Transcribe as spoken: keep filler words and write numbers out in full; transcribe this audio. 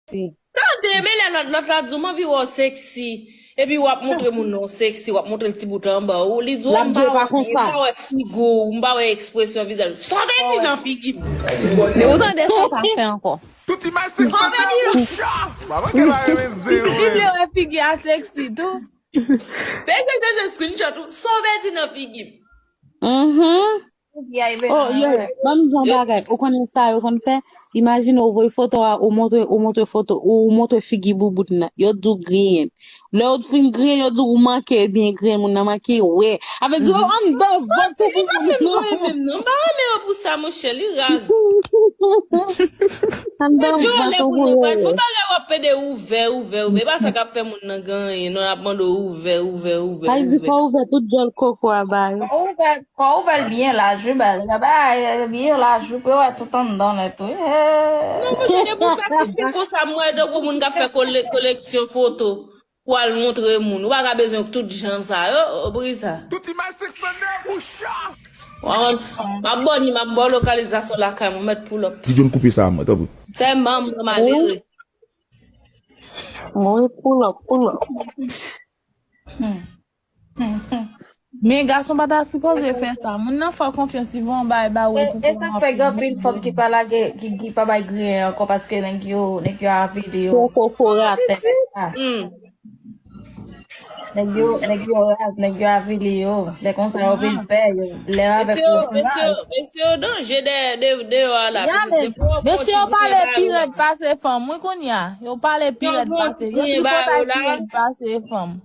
Tande, men lè lòt, lòt la di w, "M anvi wè w seksi." Epi w ap montre moun nan w seksi, w ap montre l ti bout anba w. Li di w, "M pa wè byen, m pa wè figi w, m pa wè ekspresyon vizaj." Sa w vle di nan figi m? Ou tande sa w pa fè ankò? Tout imaj seksi. Sa w vle di nan... Mama ke la renmen zen. Li vle wè figi a seksi tou. Bezwen bezwen screenshot ou. Sa w vle di nan figi m? Mhm. Oh, yo, ban m di yon bagay. Ou konnen sa yo konn fè? Imajine ou voye foto a, ou montre, ou montre foto, ou montre figi boubout nan. Yo di w griyen. Lè yo fin griyen, yo di w ou manke byen griyen, moun nan manke wè. Avè di, oh, anndan vant ou boubout nan. M pa renmen yo pou sa, monchè, li raz. Anndan vant ou boubout nan. Fò bagay w ap pede ouvè, ouvè, ouvè. E pa sa k ap fè moun nan gen anyen, non, y ap mande w ouvè, ouvè, ouvè, ouvè. Ay, di fò ouvè tout djòl koko a ba yo. Fò ouvè, fò ouvè l byen laj, wi, ba, ba, byen laj, wi, pou yo wè tout anndan nèt, wi. Non, monchè, depi w pa sistèm konsa, m wè de gwo moun k ap fè kole-, koleksyon foto pou al montre moun. Ou pa ka bezwen tout jan sa yo, o, pri sa. Tout imaj sèk san nèf ou chan. M ap bò ni, m ap bò lokalizasyon lakay mwen, mèt pull up. Ti John koupe sa, mwen, tanpri. Sèlman, mwen malere. Mwen pull up, pull up. Men gason pa ta sipoze fè sa. Moun nan fè w konfyans, li voye yon bagay ba ou. E, epi pou e sa fè gen anpil fanm ki pa lage, ki, ki pa bay griyen ankò paske nèg yo, nèg yo avili yo. Kokorat. Nèg yo, nèg yo raz, nèg yo avili yo. Lè konsa yo vin pè, yo lè avèk yo raz. Mesye yo danje de, de, deyò a la. Mesye yo pale pi rèd pase fanm, wi, kounye a. Yo pale pi rèd pase, yo tripotay pi rèd pase fanm.